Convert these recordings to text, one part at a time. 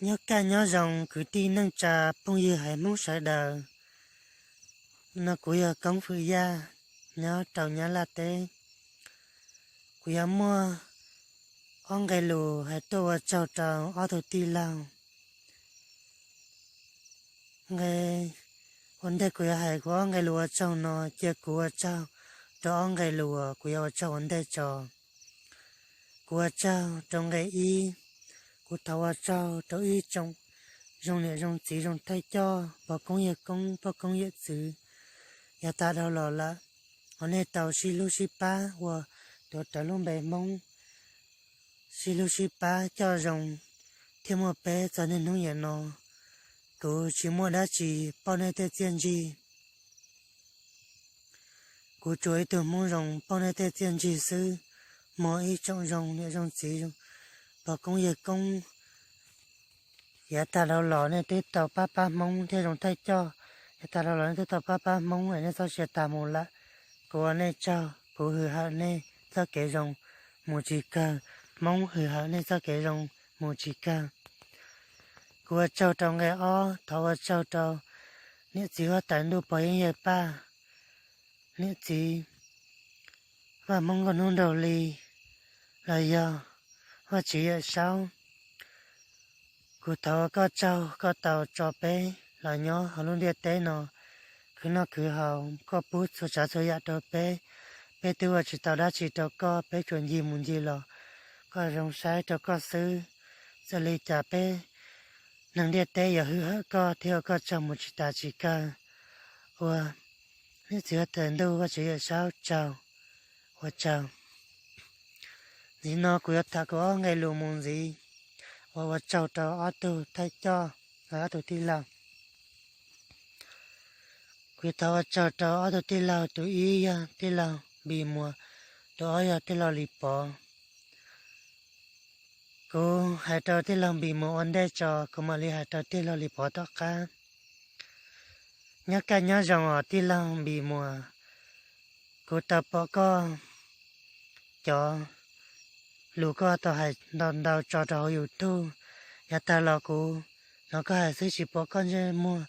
Nyob kaj nyob zoo kwv tij neej tsa phooj ywg haiv Hmoob sawv daws. No kuv yog Koob Fwm Yaj, nyob rau Nyab Laj teb. Kuv yuav muaj ob nqe lus hais tuaj ua tsaug rau ob tug tij laug. Nqe ua ntej kuv yuav hais kuv ob nqe lus ua tsaug no, cia kuv ua tsaug rau ob nqe lus uas kuv yuav ua tsaug ua ntej tso. Kuv ua tsaug rau nqe ib. Kuv thov ua tsaug rau ib tsoom zoo niam zoo txiv zoo thawj coj, pog koob yawg koob, poj koob yawm txwv, yav tas dhau los lawm, uas nej tau sib hlub sib pab ua tuav rawv lub npe Hmoob, sib hlub sib pab coj zoo, thiaj muaj peb txog niaj hnub niam no. Kuv tsis muaj dab tsi pauj nej tej txiaj ntsig. Kuv tsuas ib tug Hmoob zoo pauj nej tej txiaj ntsig xwb. Muaj ib tsoom zoo niam zoo txiv, pog koob yawg koob, yav tas dhau los nej twb tau pab pab Hmoob thiab zoo thawj coj, yav tas dhau los nej twb tau pab pab Hmoob es nej txoj sia tas mus lawm. Kuv ua nej tsaug, kuv hwm hawm nej txoj kev zoo mus tsis kawg, Hmoob hwm hawm nej txoj kev zoo mus tsis kawg. Kuv ua tsaug rau nqe ob, thov ua tsaug rau niam txiv huab tais ntuj pog yeeb yawg paj, niam txiv Vaj Hmoob nkauj hnub nraug hli, los yog Vaj Tswv Yawm Saub. Kuv thov ua koj tsaug koj tau tso peb los nyob hauv lub ntiaj teb no, khwv noj khwv haus, koj pub txhua tsav txhua yam rau peb. Peb twb ua tsis tau dab tsi rau koj, peb tsuas ncig mus ncig los, koj zoo saib rau koj xwb. Txawm li cas peb neeg ntiaj teb yuav hwm hawm koj thiab ua koj tsaug mus tsis tas tsis kawg. Ua niam txiv huab tais ntuj Vaj Tswv Yawm Saub tsaug, ua tsaug. Ntxiv no kuv yuav tham kuv ob nqe lus mus ntxiv, uas ua tsaug rau ob tug thawj coj, ob tug tij laug. Kuv yuav thov ua tsaug rau ob tug tij laug, tus ib yog tij laug Npis Muas, tus ob yog tij laug Lis Pov. Kuv hais rau tij laug Npis Muas ua ntej tso, kuv mam li hais rau tij laug Lis Pov tom qab. Nyob kaj nyob zoo os tij laug Npis Muas, kuv tau pom koj cov lus koj tau hais ntau ntau tso rau hauv YouTube. Yav tag los kuv hnov koj hais xwb tsis pom koj ntsej muag,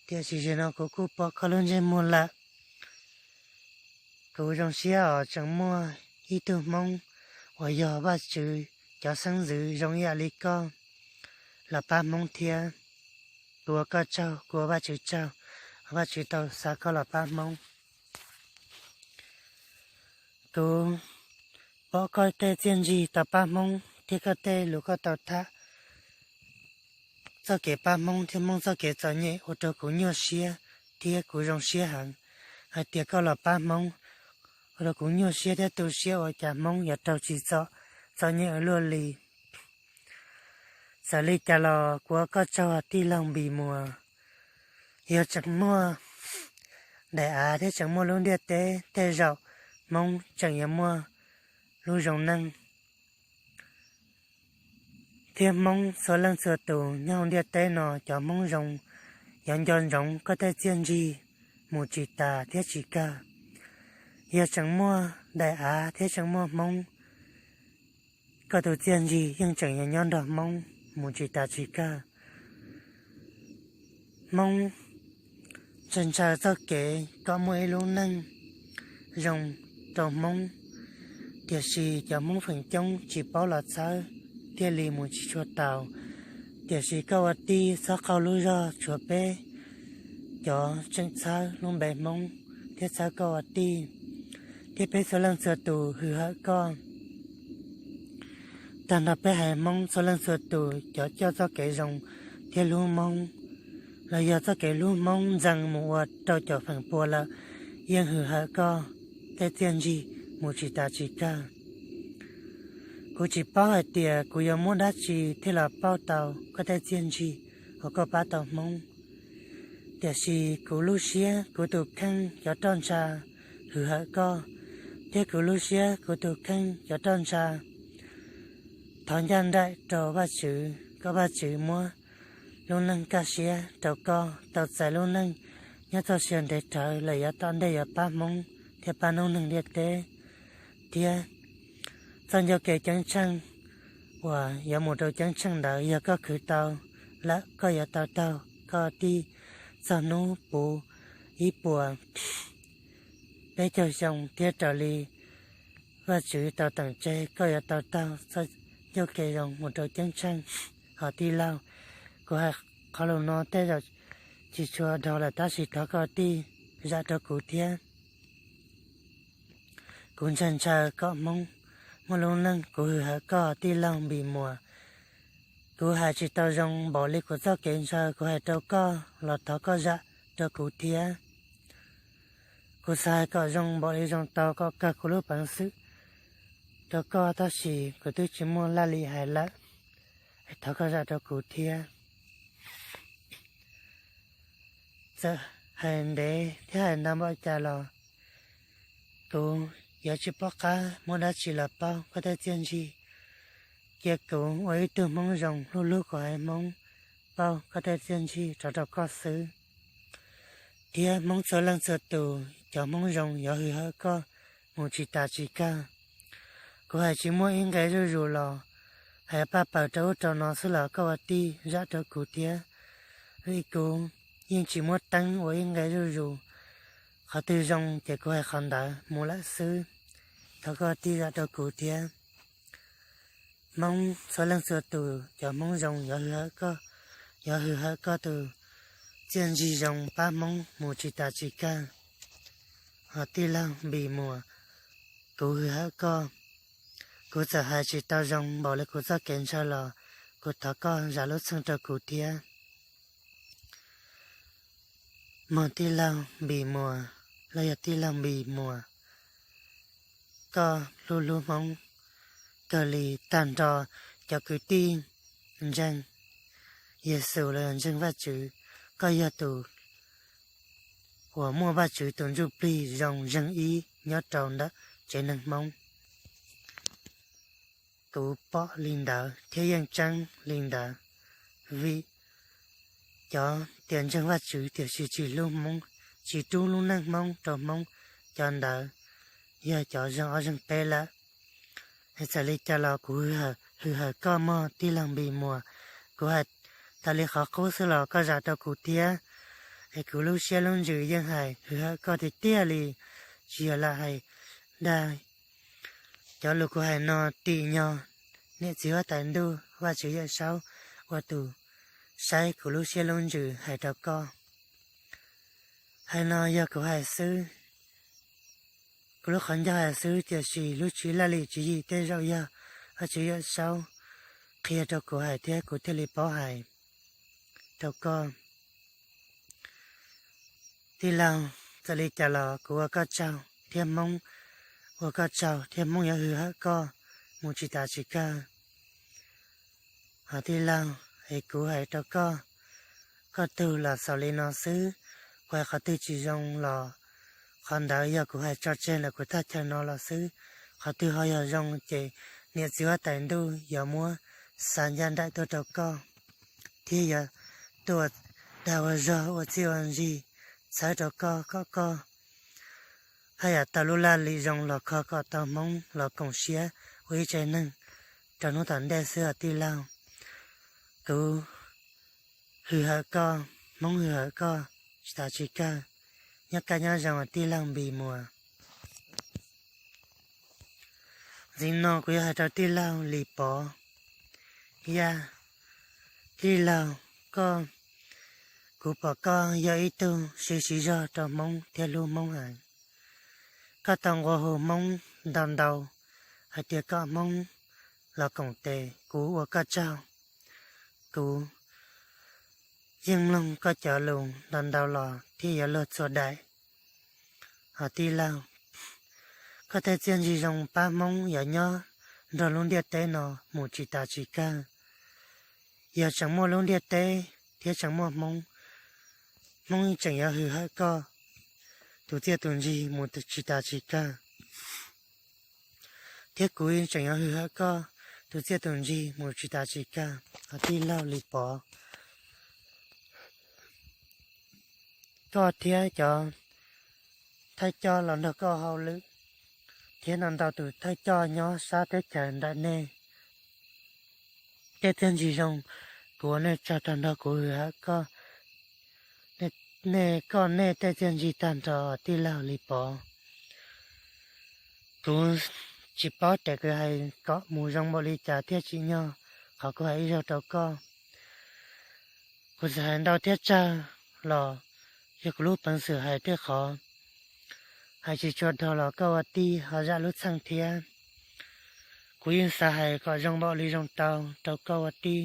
tiam sis zaum no kuv kuj pom koj lub ntsej muag lawm. Kuv zoo siab os tseem muaj ib tug Hmoob uas yog Vajtswv cov xeeb ntxwv zoo ib yam li koj los pab Hmoob thiab. Kuv ua koj tsaug, kuv ua Vajtswv tsaug, Vajtswv tau xa koj los pab Hmoob. Kuv pom koj tej txiaj ntsig tau pab Hmoob thiab koj tej lus koj tau tham txoj kev pab Hmoob thiab Hmoob txoj kev txom nyem ua rau kuv nyuaj siab thiab kuv zoo siab heev hais tias koj los pab Hmoob, ua rau kuv nyuaj siab thiab tu siab ua cas Hmoob yuav raug tsim txom, txom nyem ua luaj li. Txawm li cas los kuv ua koj tsaug tij laug Npis Muas. Yog tseem muaj daim av thiab tseem muaj lub ntiaj teb, tej zaum Hmoob tseem yuav muaj lub zoo neej. Thiab Hmoob txhua leej txhua tus nyob hauv ntiaj teb no cov Hmoob zoo yuav nco ntsoov koj tej txiaj ntsig mus tsis tas thiab tsis kawg. Yog tseem muaj daim av thiab tseem muaj Hmoob, koj tus txiaj ntsig yeej tseem yuav nyob nrog Hmoob mus tsis tas tsis kawg. Hmoob ntshaw ntshaw txoj kev kom muaj ib lub neej zoo rau Hmoob, tiam sis cov Hmoob feem coob tsis paub los txhawb thiaj li mus tsis tshua taus. Tiam sis koj ua tij txhob qaug lub zog, tshuav peb cov tseem txhawb lub npe Hmoob thiab txhawb koj ua tij, thiab peb txhua leej txhua tus hwm hawm koj. Tag nrho peb haiv Hmoob txhua leej txhua tus cov coj txoj kev zoo thiab hlub Hmoob, los yog txoj kev hlub Hmoob ntxees mus ua rau caum feem pua lawm, yeej hwm hawm koj tej txiaj ntsig mus tsis tas tsis kawg. Kuv tsis paub hais tias kuv yuav muab dab tsi thiaj los pauj tau koj tej txiaj ntsig uas koj pab tau Hmoob. Tiam sis kuv lub siab kuv tus kheej cov roj ntsha hwm hawm koj, thiab kuv lub siab kuv tus kheej cov roj ntsha thov ncaj nraim rau Vajtswv, kom Vajtswv muab lub neej kaj siab rau koj tau txais lub neej nyob txoj sia ntev rawv lawm yav tom ntej yuav pab Hmoob thiab pab noob neeg ntiaj teb. Thiab txoj ncauj kev ceeb tsheej uas yuav mus rau ceeb tsheej ntawd yog koj khwv tau lawm, koj yuav tau taug koj tij txog hnub puv ib puas peb caug xyoo thiab raws li Vajtswv tau teem tseg, koj yuav tau taug txoj ncauj kev zoo mus rau ceeb tsheej. Hos tij laug, kuv hais qhov lus no tej zaum tsis tshua dhau lawm, tab sis thov koj tij zam rau kuv thiab. Kuv ntshaw ntshaw kom Hmoob muaj lub neej, kuv hwm hawm koj tij laug Npis Muas. Kuv hais tsis tau zoo npaum li kuv txoj kev ntshaw, kuv hais rau koj los thov koj zam rau kuv thiab. Kuv xav hais kom zoo npaum li zoo tau kom kawg kuv lub peev xwm rau koj, tab sis kuv twb tsis muaj laj lim hais lawm, es thov koj zam rau kuv thiab. Txawm hais ntev thiab hais ntau npaum cas los kuv yuav tsis paub qab muab dab tsi los paub koj tej txiaj ntsig. Cia kuv ua ib tug Hmoob zoo hlub hlub kuv haiv Hmoob, pauj koj tej txiaj ntsig rov rau koj xwb. Thiab Hmoob txhua leej txhua tus, cov Hmoob zoo yuav hwm hawm koj mus tsis tas tsis kawg. Kuv hais tsis muaj ib nqe zuj zus los hais paj paws rau ub rau no xwb los koj ua tij zam rau kuv thiab, vim kuv yeej tsis muab teeb ua ib nqe zuj zus. Qhov twg zoo ces kuv hais qhov ntawd mus lawm xwb. Thov koj tij zam rau kuv thiab. Hmoob txhua leej txhua tus, cov Hmoob zoo yuav hwm hawm koj, yuav hwm hawm koj tus txiaj ntsig zoo pab Hmoob mus tsis tas tsis kawg. Hos tij laug Npis Muas, kuv hwm hawm koj. Kuv txawm hais tsis tau zoo npaum li kuv txoj kev ntshaw los kuv thov koj zam lub txim rau kuv thiab. Mog tij laug Npis Muas, los yog tij laug Npis Muas, koj hlub hlub Hmoob kawg li tag nrho cov kwv tij ntseeg Yexus los yog ntseeg Vajtswv. Koj yog tus uas muaj Vajtswv tus ntsuj plig zoo zeeg ib nyob rau ntawm tsev neeg Hmoob. Kuv pom li ntawd thiab yeej tseeb li ntawd, vim cov tias ntseeg Vajtswv tiam sis tsis hlub Hmoob, tsis rub lub neej Hmoob rau Hmoob, cov ntawd yog cov zeeg ob zeeg peb lawm. Es txawm li cas los kuv hwm hawm koj mog tij laug Npis Muas. Kuv hais tas li qhov qub xwb los koj zam rau kuv thiab. Es kuv lub siab lub ntsws yeej hais hwm hawm koj tiag tiag li, tsis yog lam hais dag. Cov lus kuv hais no tim nyog niam txiv huab tais ntuj Vajtswv Yawmsaub ua tus saib kuv lub siab lub ntsws hais rau koj. Hais no yog kuv hais xwb, kuv lub qhov ncauj hais xwb, tiam sis lub tswv laj lim tswv yim tej zaum yog Vajtswv Yawmsaub qhia rau kuv hais thiab kuv thiaj li paub hais rau koj. Tij laug, txawm li cas los kuv ua koj tsaug thiab Hmoob ua koj tsaug thiab Hmoob yuav hwm hawm koj mus tsis tas tsis kawg. Hos tij laug, es kuv hais rau koj, koj tug los xaus li no xwb. Kuv hais qhov twg tsis zoo los qhov ntawd yog kuv hais tso tseg ntawm kuv thaj chaw no los xwb. Qhov twg ho yog zoo ces niam txiv huab tais ntuj yuav muab xa ncaj nraim tuaj rau koj, thiab yuav tuaj ua dag ua zog ua txiaj ua ntsig txhawb rau koj kom koj haj yam tau lub laj lim zoo los kho kom tau Hmoob los koom siab ua ib tsev neeg rau hnub tom ntej xwb os tij laug. Kuv hwm hawm koj, Hmoob hwm hawm koj tsis tas tsis kawg. Nyob kaj nyob zoo os tij laug Npis Muas. Ntxiv no kuv yuav hais rau tij laug Lis Pov. Yaj, tij laug, koj, kuv pom koj yog ib tug siv siv zog rau Hmoob thiab hlub Hmoob heev. Koj tau nqua hu Hmoob ntau ntau hais tias kom Hmoob los koom tes, kuv ua koj tsaug. Kuv yeej mloog koj cov lus ntau ntau los thiab yuav luag txhua daim. Hos tij laug, koj tej txiaj ntsig zoo pab Hmoob yuav nyob nrog lub ntiaj teb no mus tsis tas tsis kawg. Yog tseem muaj lub ntiaj teb thiab tseem muaj Hmoob, Hmoob tseem yuav hwm hawm koj tus txiaj tus ntsig mus tsis tas tsis kawg, thiab kuv tseem yuav hwm hawm koj tus txiaj tus ntsig mus tsis tas tsis kawg. Hos tij laug Lis Pov, koj thiab cov thawj coj los nrog koj hauj lwm, thiab ntau ntau tus thawj coj nyob sab teb chaws nram nej, tej txiaj ntsig zoo Ua nej tsaug tag nrho, kuv hwm hawm koj, nej, koj nej tej txiaj ntsig tag nrho tij laug Lis Pov. Kuv tsis paub tias kuv hais kom mus zoo npaum li cas thiaj tsim nyog qhov kuv hais ib zaug rau koj. Kuv txawm hais ntau thiab tsawg los yog kuv lub peev xwm hais tej qhov hais tsis tshua dhau los koj ua tij ho zam lub txheej thiab. Kuv yeej xav hais kom zoo npaum li zoo tau rau koj ua tij,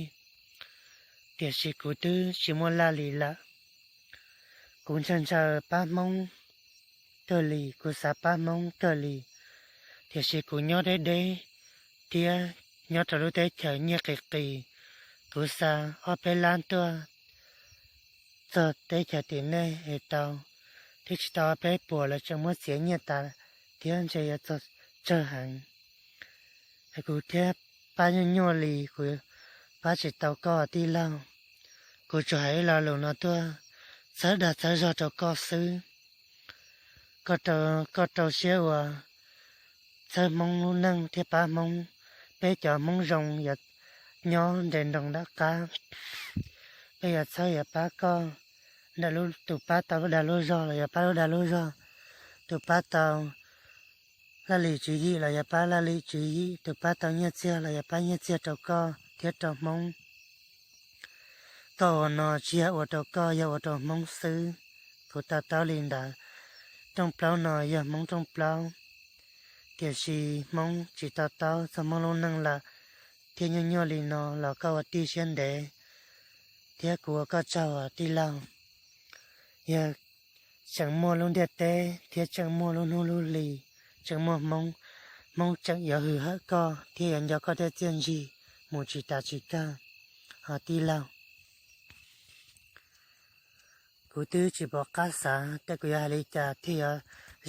tiam sis kuv twb tsis muaj laj lim lawm. Kuv ntshaw ntshaw pab Hmoob kawg li, kuv xav pab Hmoob kawg li, tiam sis kuv nyob deb deb thiab nyob rau lub teb chaws nyiaj qis qis. Kuv xa ob peb lab tuaj txog teb chaws tim nej es tau, thiab tsis tau ob peb puas lawv tseem muab txiav nyiaj tas thiab ntshe yuav txog tsawg heev. Kuv thiab pab nyuaj nyuaj li, kuv pab tsis tau koj tij laug. Kuv tsuas hais ib lo lus no tuaj txhawb dag txhawb zog rau koj xwb. Koj rau, koj rau siab ua, txhawb Hmoob lub neej thiab pab Hmoob. Peb cov Hmoob zoo yuav nyob nres nroos nram qab, peb yuav txhawb yuav pab koj. Ntawm lub, tus pab tau lub dag lub zog los yuav pab lub dag lub zog, tus pab tau laj lim tswv yim los yuav pab laj lim tswv yim, tus pab tau nyiaj txiag los yuav pab nyiaj txiag rau koj thiab rau Hmoob. Koj ua no tsis yog ua rau koj, yog ua rau Hmoob xwb. Kuv to taub li ntawd. Rooj plaub no yog Hmoob rooj plaub, tiam sis Hmoob tsis to taub txog Hmoob lub neej lawm, thiab nyuaj nyuaj li no los koj ua tij siab ntev, thiab kuv ua koj tsaug tij laug. Yog tseem muaj lub ntiaj teb thiab tseem muaj lub hnub lub hli, tseem muaj Hmoob, Hmoob tseem yuav hwm hawm koj thiab yuav nco koj tej txiaj ntsig mus tsis tas tsis kawg os tij laug. Kuv twb tsis pom qab xav tias kuv yuav hais li cas thiaj yuav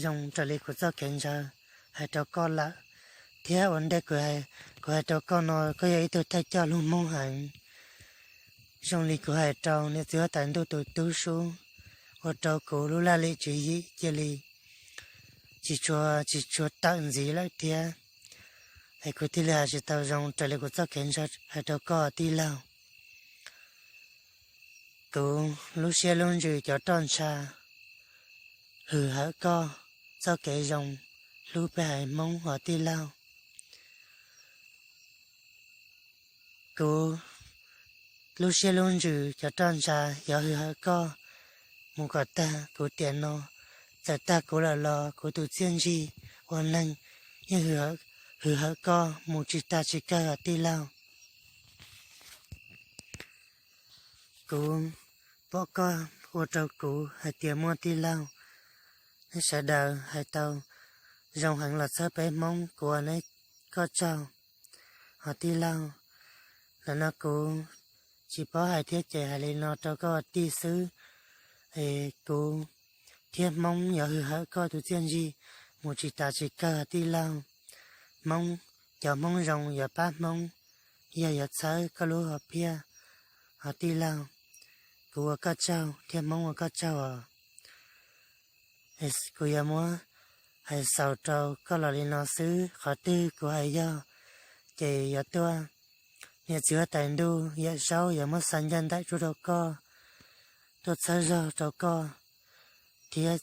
zoo raws li kuv txoj kev ntshaw hais rau koj lawm. Thiab ua ntej kuv hais rau koj no, koj yog ib tug thawj coj hlub Hmoob heev. Zoo li kuv hais rau niam txiv huab tais ntuj tus tub sub, ua rau kuv lub laj lim tswv yim cia li tsis tshua, tsis tshua tawm ntxiv lawm thiab. Es kuv thiaj li hais tsis tau zoo raws li kuv txoj kev ntshaw hais rau koj tij laug. Kuv lub siab lub ntsws cov roj ntsha hwm hawm koj txoj kev zoo hlub peb haiv Hmoob os tij laug. Kuv lub siab lub ntsws cov roj ntsha yuav hwm hawm koj mus kom tag kuv tiam no. Txawm tag kuv lawm los kuv tus txiaj ntsig ua neeg yeej hwm hawm koj mus tsis tas tsis kawg os tij laug. Kuv pom koj ua rau kuv hais tias muaj tij laug, nej sawv daws hais tau zoo heev los txhawb peb Hmoob, kuv ua neb koj tsaug os tij laug. Ntawm no kuv tsis paub hais thiab ces hais li no rau koj ua tij xwb. Es kuv thiab Hmoob yuav hwm hawm koj tus txiaj ntsig mus tsis tas tsis kawg os tij laug. Hmoob, cov Hmoob zoo yuav pab Hmoob, yog yuav txhawb koj lub hom phiaj os tij laug. Kuv ua koj tsaug thiab Hmoob ua koj tsaug os. Kuv yuav muab hais xaus rau koj los li no xwb, qhov twg kuv hais yog ces yuav tuaj, niam txiv huab tais ntuj Yawm Saub yuav muab xa ncaj nraim tsuag rau koj, tuaj txhawb zog rau koj thiab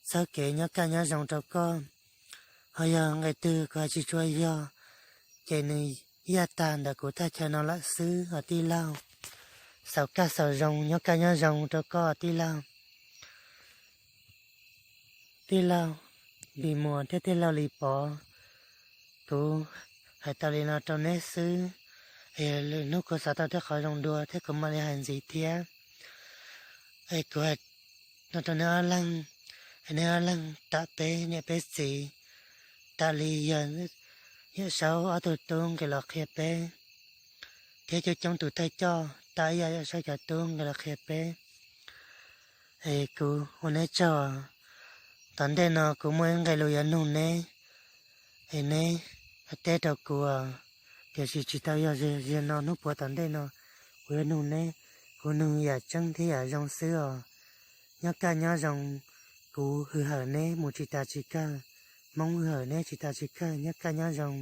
txhawb kev nyob kaj nyob zoo rau koj. Ho yog nqe twg kuv hais tsis tshua yog ces nws yaj tag ntawm kuv thaj chaw no lawm xwb os tij laug. Xaus kaj xaus zoo, nyob kaj nyob zoo rau koj tij laug. Tij laug Npis Muas thiab tij laug Lis Pov, kuv hais tau li no rau neb xwb. Es lwm hnub kuv xav tau tej qhov zoo dua thiab kuv mam li hais ntxiv thiab. Es kuv hais no rau neb ob leeg, es neb ob leeg tam peb niam peb txiv, tam li yog Yawm Saub ob tug tub nqis los qhia peb, thiab coob coob tus thawj coj tam ib yam Yawm Saub cov tub nqis los qhia peb. Es kuv ua neb tsaug. Tom ntej no kuv muaj ib nqe lus yuav nug neb, es neb teb rau kuv, tiam sis tsis tau yog ziag no, hnub puav tom ntej no kuv yuav nug neb. Kuv nug yam tseeb thiab yam zoo xwb os. Nyob kaj nyob zoo, kuv hwm hawm neb mus tsis tas tsis kawg, Hmoob hwm hawm neb tsis tas tsis kawg, nyob kaj nyob zoo.